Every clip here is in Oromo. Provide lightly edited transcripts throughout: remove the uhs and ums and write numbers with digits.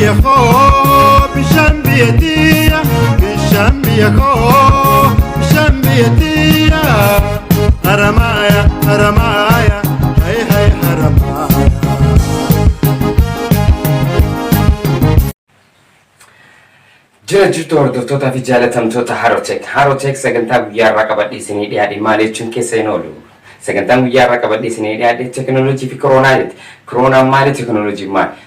Biyya koo, bishaan biyya tiyya, bishaan biyya koo, bishaan biyya tiyya. Haramaaya, haramaaya, hay hay haramaaya. Jira jirtu hordoftootaa fi jaalatamtoota Harotek. Harotek sagantaa guyyaa irraa qabadhee isinii dhiyaadhe maal jechuun keessa hin oolu. Sagantaan guyyaa irraa qabadhee isinii dhiyaadhe teekinooloojii fi koronaa jetti. Koronaan maali? Teekinooloojiin maali?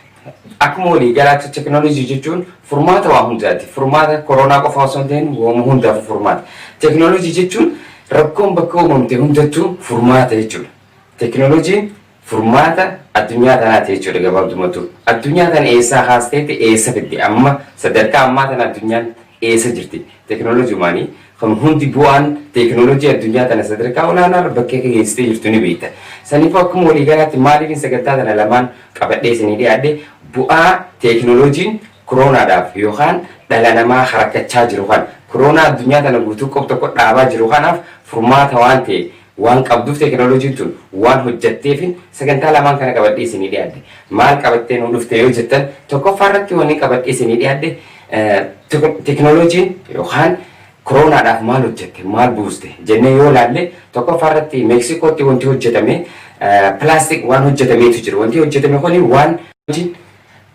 Akkuma walii galaatti teekinooloojii jechuun furmaata waa hundaati. Furmaata koronaa qofa osoo hin ta'in waanuma hundaaf furmaata. Teekinooloojii jechuun rakkoon bakka uumamte hundattuu furmaata jechuudha. Teekinooloojiin furmaata addunyaa tanaati jechuudha gabaabdumatu. Addunyaa tana eessaa kaasteeti eessa fidde? Amma sadarkaa ammaa tana addunyaan eessa jirti? Teekinooloojiimaanii kan hundi bu'aan teekinooloojii addunyaa tana sadarkaa olaanaa irra bakkee akka geessitee jirtu ni beekta. Saniifuu akkuma waliigalaatti maaliif sagantaa tana lamaan qabadhee isinii dhiyaadhe? Bu'aa teekinooloojiin koroonaadhaaf yookaan dhala namaa harakkachaa jiru kan koronaa addunyaa tana guutuu qof tokko dhaabaa jiru kanaaf furmaata waan ta'e waan qabduuf, teekinooloojiin tun waan hojjatteefin sagantaa lamaan kana qabadhee isinii dhiyaadhe. Maal qabattee nu dhufte yoo jettan, tokkoffaa irratti wanni qabadhee isinii dhiyaadhe teekinooloojiin yookaan koroonaadhaaf maal hojjette, maal buuste jennee yoo ilaalle, tokkoffaa irratti Meeksikootti wanti hojjetame plastic waan hojjetameetu jira. Wanti hojjetame kuni waan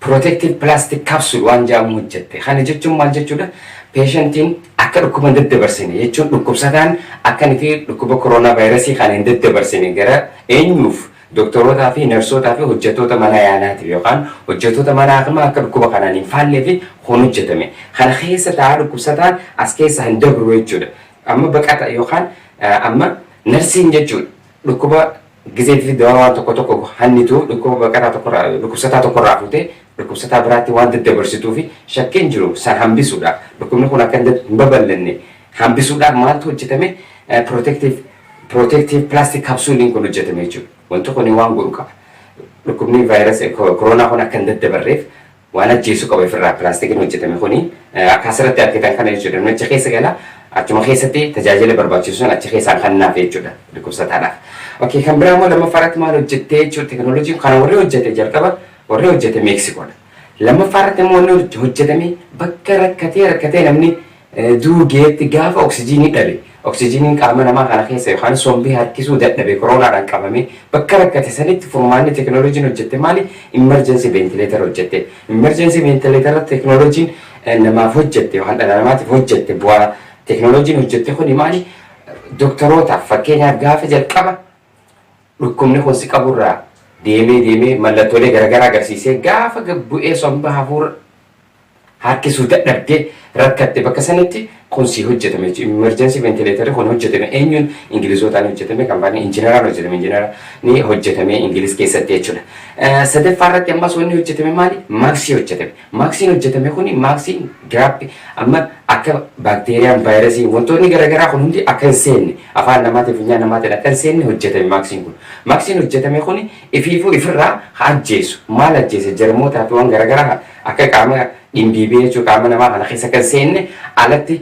protective plastic capsule waan jedhamu hojjette. Kana jechuun maal jechuudha? Patientiin akka dhukkuba hin daddabarsine jechuun, dhukkubsataan akka inni dhukkuba koronaa vaayirasii kana hin daddabarsine gara eenyuuf, dooktorootaa fi narsootaa fi hojjettoota mana yaalaatiif yookaan hojjettoota mana hakimaa akka dhukkuba kanaan hin faallee fi kun hojjetame. Kana keessa taa'aa dhukkubsataan as keessa hin dabru jechuudha. Amma baqata yookaan amma narsiin jechuudha. Dhukkuba gizee fi dawaa waan tokko tokko hannitu dhukkuba baqataa tokkorraa, dhukkubsataa tokkorraa fuutee dhukkubsataa biraatti waan daddabarsituu fi shakkiin jiru san hambisuudhaaf, dhukkubni kun akka hin babal'anne hambisuudhaaf maaltu hojjetame? Protective plastic capsuleiin kun hojjetame jechuudha. Wanti kun waan godhu qaba. Dhukkubni vaayirasii koronaa kun akka hin daddabarreef waan ajjeesuu qaba ofirraa pilaastikiin hojjetame kuni akka asirratti argitan kana jechuudha. Namni achi keessa gala, achuma keessatti tajaajila barbaachisu sun achi keessaan kennaaf jechuudha dhukkubsataadhaaf. Okay, kan biraa immoo lammaffaa irratti maal hojjettee jechuudha teekinooloojiin kana? Warri hojjete, jalqaba warri hojjete Meeksikoodha. Lammaffaa irratti immoo wanni hojjetame bakka rakkatee rakkatee namni duugeetti gaafa oksijiinii dhabe, oksijiiniin qaama namaa kana keessa yookaan sombii harkisuu dadhabe, koroonaadhaan qabame bakka rakkate sanitti furmaanni teekinooloojiin hojjette maali? Emergency ventilator hojjette. Emergency ventilator teekinooloojiin namaaf hojjette yookaan dhala namaatiif hojjette, bu'aa teekinooloojiin hojjette kuni maali? Dooktorootaaf fakkeenyaaf gaafa jalqaba dhukkubni kun si qaburraa deemee deemee mallattoolee garaagaraa agarsiisee gaafa bu'ee somba hafuura harkisuu dadhabdee rakkatte, bakka sanatti kun si hojjetame jechuudha. Emergency ventilator kun hojjetame eenyuun? Ingilizootaan hojjetame, kaampaanii injiinaraan hojjetame, injiinara ni hojjetame Ingiliz keessatti jechuudha. Sadaffaa irratti ammas wanni hojjetame maali? Maaksii hojjetame. Maaksiin hojjetame kuni maaksiin giraappi amma akka baakteeriyaan, vaayirasii, wantoonni garaagaraa kun hundi akka hin seenne, afaan namaatiin funyaan namaatiin akka hin seenne hojjetame maaksiin kun. Maaksiin hojjetame kuni ifiifuu ifirraa haa ajjeesu. Maal ajjeese? Jarmootaa fi waan garaagaraa akka qaama dhimbiibee jechuudha qaama namaa kana keessa kan seenne alatti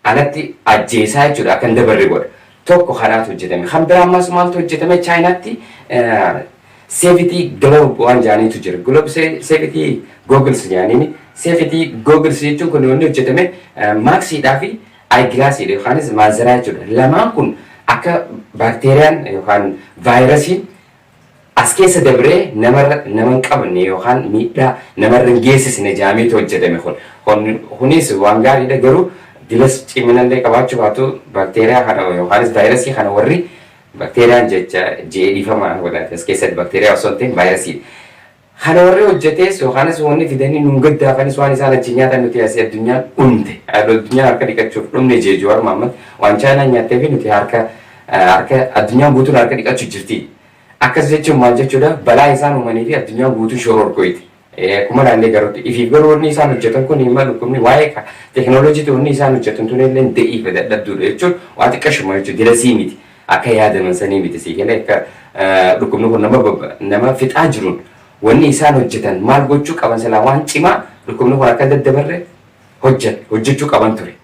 alatti ajjeesaa jechuudha, akka hin dabarre godha. Tokko kanaatu hojjetame. Kan biraa ammas maaltu hojjetame? Chaayinaatti safety glove waan jedhaniitu jira. Glove, safety goggles jedhaniini. Safety goggles jechuun kun wanni hojjetame maaksiidhaa fi eyeglassiidha yookaanis maazaraa jechuudha. Lamaan kun akka baakteeriyaan yookaan vaayirasiin as keessa dabree namarra nama hin qabne yookaan miidhaa namarra hin geessisne jaameetu hojjetame kun. Kunis waan gaariidha, garuu dilas ciminallee qabaachuu baatu baakteeriyaa kana yookaanis vaayirasii kana, warri baakteeriyaan jecha jee dhiifama godhaate, as keessatti baakteeriyaa osoo hin ta'in vaayirasiidha. Kana warri hojjetes yookaanis wanni fidanii nuun gaddaafanis waan isaan achi nyaatan nuti asii addunyaan dhumte. Addunyaan harka dhiqachuuf dhumne jee Jawaar Mohammad, waan Chaayinaan nyaattee fi nuti harka harka addunyaan guutuun harka dhiqachuu jirti. Akkas jechuun maal jechuudha? Balaa isaan uumanii fi addunyaan guutuun shororkoiti. Akkuma ilaallee garuutti ifiif garuu wanni isaan hojjetan kun dhimma dhukkubni waa'ee teekinooloojiitti wanni isaan hojjetan tun illee da'iifa dadhabduudha jechuun waa xiqqashuma jechuudha, dilasii miti, akka yaadaman sanii miti. Sii galee? Akka dhukkubni kun nama fixaa jiruun wanni isaan hojjetan maal gochuu qaban? Silaa waan cimaa dhukkubni kun akka daddabarre hojjechuu qaban ture.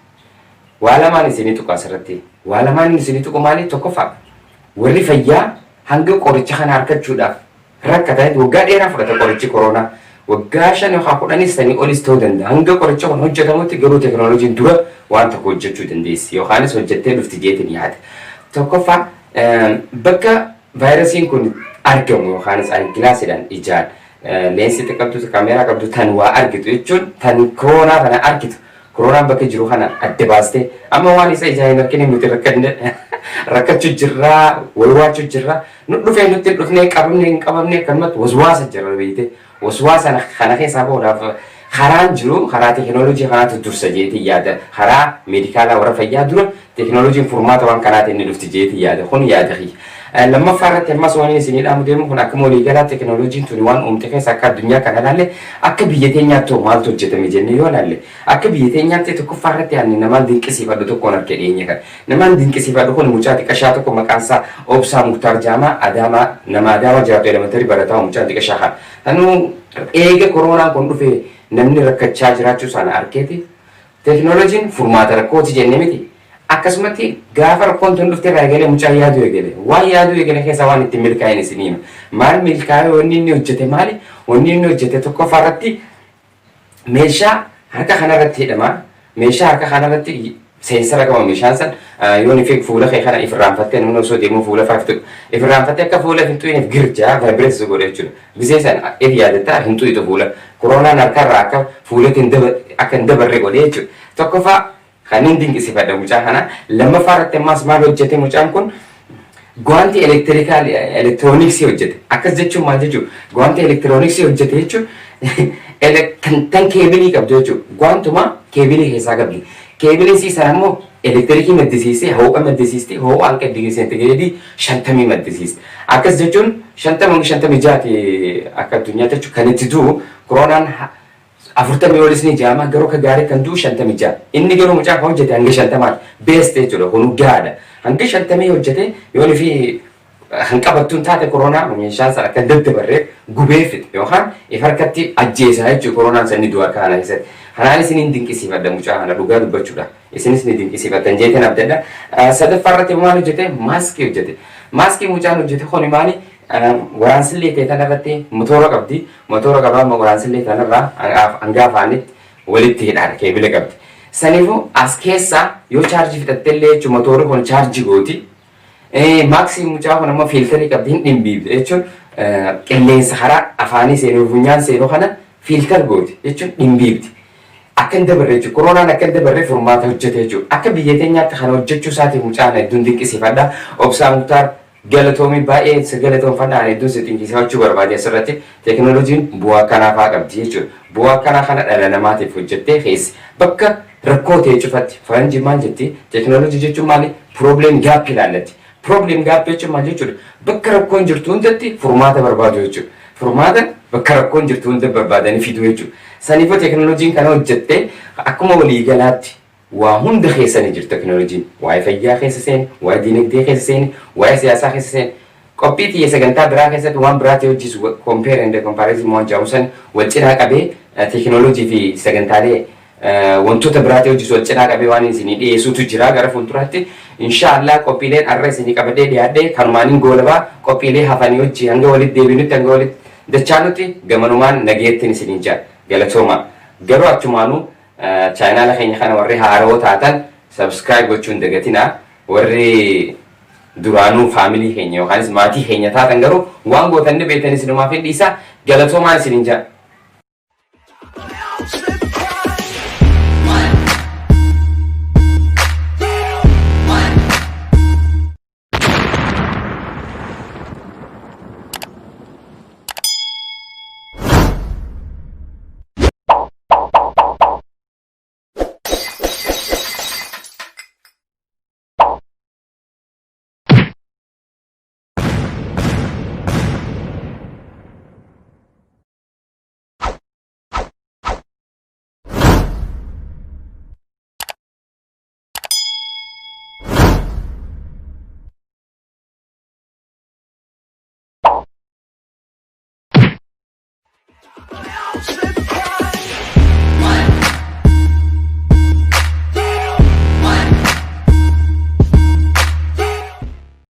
Waa lamaan isinii tuqu asirratti. Waa lamaan isinii tuqu maali? Tokkoffaa, warri fayyaa hanga qoricha kana argachuudhaaf rakkatan waggaa dheeraa fudhata qorichi koronaa. Waggaa 5 yookaan 10s sanii olis ta'uu danda'a. Hanga qoricha kun hojjetamutti garuu teekinooloojiin dura waan tokko hojjechuu dandeessi yookaanis hojjettee dhufti jeetiin yaada. Tokkoffaa, bakka vaayirasiin kun argamu yookaanis gilaasiidhaan ijaan leensii xiqqabdu, kaameeraa qabdu tan waa argitu jechuun, tan koronaa kana argitu, koronaan bakka jiru kana adda baastee, amma waan isa ijaan hin argine nuti rakkachuu jirraa, walwaachuu jirraa, nu dhufee nutti hin dhufnee, qabamne hin qabamne, akkanumatti waswaasa jira beeyte. Waswaasa kana keessaa bahuudhaaf karaan jiru karaa teekinooloojii kanaatu dursa jeetii yaada. Karaa meedikaalaa warra fayyaa dura teekinooloojiin furmaata waan kanaatiin inni dhufti jeetii yaada. Kun yaada kiyya. Lammaffaa irratti ammas waan isinii dhaamu deemu kun, akkuma waliigalaa teekinooloojiin tuni waan uumte keessa akka addunyaa kana ilaalle, akka biyya teenyaatti maaltu hojjetame jennee yoo ilaalle, akka biyya teenyaatti tokkoffaa irratti ani namaan dinqisiifadhu tokkoon arge dhiyeenya kana. Namaan dinqisiifadhu kun mucaa xiqqashaa tokko, maqaan isaa Obsaa Muktaar Jaamaa, Adaamaa, nama Adaamaa jiraatu, elementary barataa mucaan xiqqashaa kana. Tanuu eega koronaan kun dhufe namni rakkachaa jiraachuu sana argeeti, teekinooloojiin furmaata rakkooti jennee miti. Akkasumatti gaafa rakkoon tun dhufte irraa eegalee mucaan yaaduu eegale. Waan yaaduu eegale keessaa waan ittiin milkaa'in isinii hima. Maal milkaa'e? Wanni inni hojjete maali? Wanni inni hojjete tokkoffaa irratti meeshaa harka kanarratti hidhama. Meeshaa harka kanarratti sensor qaba. Meeshaan san yoo ni fuula kee kana ifirraanfattee, namni osoo deemuu fuula faa ifirraanfattee akka fuula hin xuqineef girjaa vibrate godhe jechuudha. Gisee san if yaadatta, hin xuqitu fuula. Koronaan harkarraa akka fuulatti akka hin dabarre godhe jechuudha. Tokkoffaa kan inni dinqisiifadha mucaa kana. Lammaffaa irratti ammas maal hojjete mucaan kun? Gwaantii electrical elektirooniksii hojjete. Akkas jechuun maal jechuudha? Gwaantii elektirooniksii hojjete jechuun tan keebilii qabdu jechuudha. Gwaantuma keebilii keessaa qabdi. Keebiliin sii sana immoo elektirikii maddisiisee, ho'a maddisiisti, ho'a hanga digirii seentigireedii 50 maddisiisti. Akkas jechuun 50 hanga 56ti akka addunyaatti jechuudha kan itti du'u. Koronaan 40 olis ni jaama, garuu akka gaarii kan du'u 56. Inni garuu mucaa kan hojjete hanga 50ti. Best jechuudha, kun gahaadha. Hanga 50 hojjete, yoo fi kan qabattuun taate koronaa meeshaan sana akka daddabarree gubee fixe yookaan if harkatti ajjeesaa jechuudha, koronaan sanni du'a kana keessatti. Kanaan isiniin dinqisiifadha mucaa kana dhugaa dubbachuudha. Isinis ni dinqisiifattan jeeteen abdadha. Sadaffaa irratti maal hojjete? Maaskii hojjete. Maaskii mucaan hojjete kuni maali? Waraansillee ta'e kanarratti motoora qabdi. Motoora qabaa waraansillee kanarraa hanga afaanitti walitti hidhaadha, keebila qabdi. Saniifuu as keessaa yoo chaarjii fixattellee jechuun motoorri kun chaarjii gooti. Maaksiin mucaa kun ammoo filterii qabdi, hin dhimbiibde jechuun qilleensa karaa afaanii seenuu, funyaan seenuu kana filter gooti jechuun dhimbiibdi. Akka hin dabarre jechuudha. Koronaan akka hin dabarre furmaata hojjete jechuudha. Akka biyya teenyaatti kana hojjechuu isaatiif mucaan hedduun dinqisiifadha. Obsaa Muktaar, galatoomii, baay'ee si galatoomfadha. Ani hedduun si dinqisiifachuu barbaade asirratti. Teekinooloojiin bu'aa akkanaa fa'aa qabdi jechuudha. Bu'aa akkanaa kana dhala namaatiif hojjettee keessa bakka rakkoo ta'e cufatti. Faranjii maal jetti? Teekinooloojii jechuun maali? Problem gap ilaallatti. Problem gap jechuun maal jechuudha? Bakka rakkoon jirtu hundatti furmaata barbaadu jechuudha. Furmaata bakka rakkoon jirtu hunda barbaadanii fiduu jechuudha. Saniifuu teekinooloojiin kana hojjettee akkuma waliigalaatti waa hunda keessa ni jirti teekinooloojiin. Waa'ee fayyaa keessa seeni, waa'ee diinagdee keessa seeni, waa'ee siyaasaa keessa seeni. Qophii xiyya sagantaa biraa keessatti waan biraatti hojjisu, compare and comparison waan jedhamu san wal cinaa qabee, teekinooloojii fi sagantaalee wantoota biraatti hojjisu wal cinaa qabee waan isinii dhiyeessuutu jira gara fuulduraatti. Inshaallah qophiileen har'a isinii qabadhee dhiyaadhee kanumaaniin goolabaa. Qophiilee hafanii hojii hanga walitti deebinutti, hanga walitti dachaanutti, gamanumaan nageettiin isiniin jira. Galatooma. Garuu achumaanuu chaanaala keenya kana warri haarawoo taatan subscribe gochuun dagatinaa. Warri duraanuu family keenya yookaanis maatii keenya taatan garuu waan gootan ni beektan, isinumaaf hin dhiisaa. Galatoomaan isiniin jira.